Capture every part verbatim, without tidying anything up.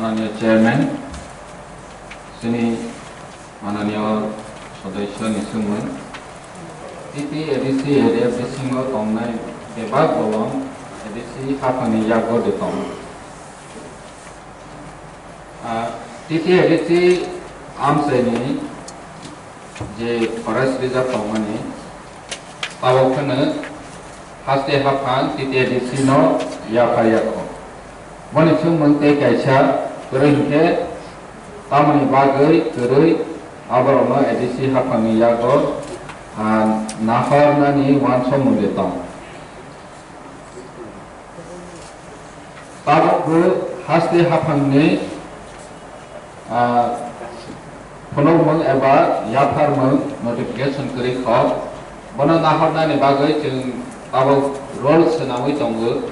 Mananiya Chairman, chini mananiya sodosyo ni swngmung, T T A D C area bisingo tongnai bebak bolong A D C haphangni yago de tong. Ah, T T A D C amchaini je forest reserve tongmani, tabok phano haste haphang T T A D C no yaphar yakho. Boni swngmung tei kaisa kwrwi hinkhe tamoni bagwi kwrwi aborokno A D C haphangni yago, ah, nahornani uansukmung de tong. Tabukbo haste haphangni, ah, phunukmung eba yapharmung notification kwrwi kho. Bono nahornani bagwi chwng tabuk role swnamwi tongo.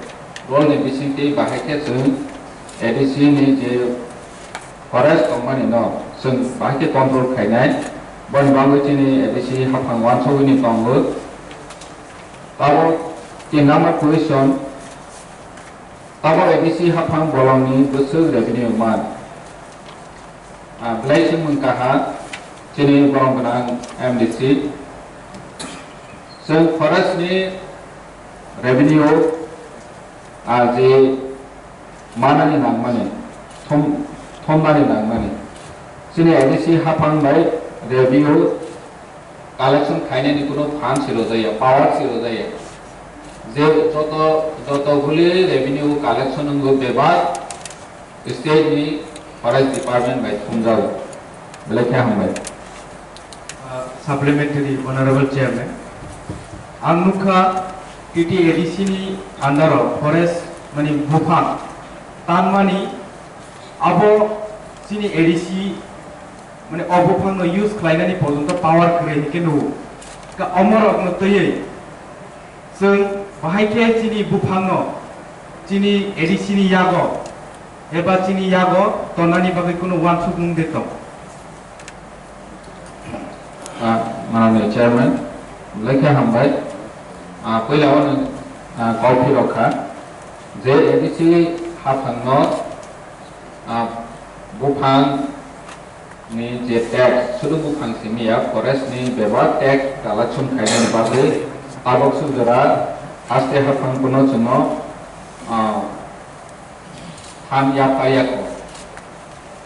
Role ni bisingtwi bahai khe chwng A D C ni je forest tongmani no chwng bahai khe control khainai. Boni bagwi chini A D C haphang uansugwi ni tongo. Tabuk tin number question, tabuk A D C haphang bolongni bwswk revenue man? Ah, belai swngmung kaha chini borong gwnang M D C. Chwng forest ni revenue, ah, je manani nangmani, thum-, thumnani nangmani. Chini A D C haphang bai revenue collection khainani kuno fund si rwjaya, power si rwjaya. Je joto, joto guli revenue collection wngwi bebak state ni forest department bai thumjago. Belai khe hambai. Uh, supplementary, Honorable Chairman. Ang nukha T T A D C ni under o forest mani buphang tanmani abo chini A D C mani o buphang no use khlainani porjonto power kwrwi hinkhe nugo. Ka omorok no twiwi chwng bahai khe chini buphang no chini A D C ni yago eba chini yago tonnani bagwi kunu uansukmung de tong. Ah, manani chairman, lekha hambai. Ah, puila wano, ah, kok phirok kha je A D C haphangno, ah, buphang ni je tax, sudu buphang simi ya, forest ni bebak tax collection khainani bagwi tabok sujora haste haphang kuno chwngno, ah, phan yapha yakho.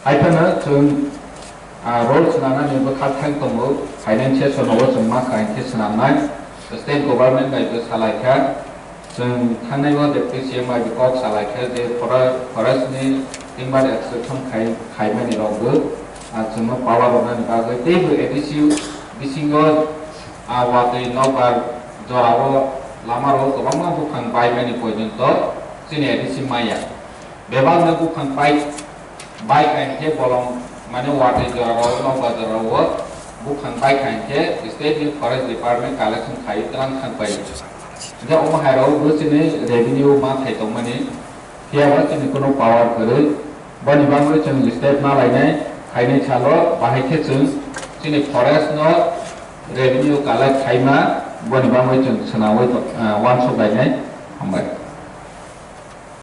Hai phano chwng, ah, role swnamnani bwkha thang tongo, financial sonogo chwng ma kain khe swnamnai. State government bai bo salai kha, chwng thangnai o deputy C M bai bo kok salai kha je fora-, forest ni timber extraction khai, khaimani rok bo, ah, chwngno power rwnani bagwi tei bo A D C bisingo, ah, watwi nokbar jorao lama rok kwbangma buphang baimani poijonto chini A D C maya. Bebakno buphang bai, bai kha hinkhe bolong, mane, watwi jorao, nokbar jorao buphang bai kha hinkhe state ni forest department collection khai twlang thang pai. Hinkhe omo hai rok bo chini revenue ma thai tongmani, phiya ba chini kuno power kwrwi. Boni bagwi chwng state ma lainai, khainai salo bahai khe chwng chini forest no revenue collect khaima, boni bagwi chwng swnamwi to-, ah, uansuk lainai. Hambai.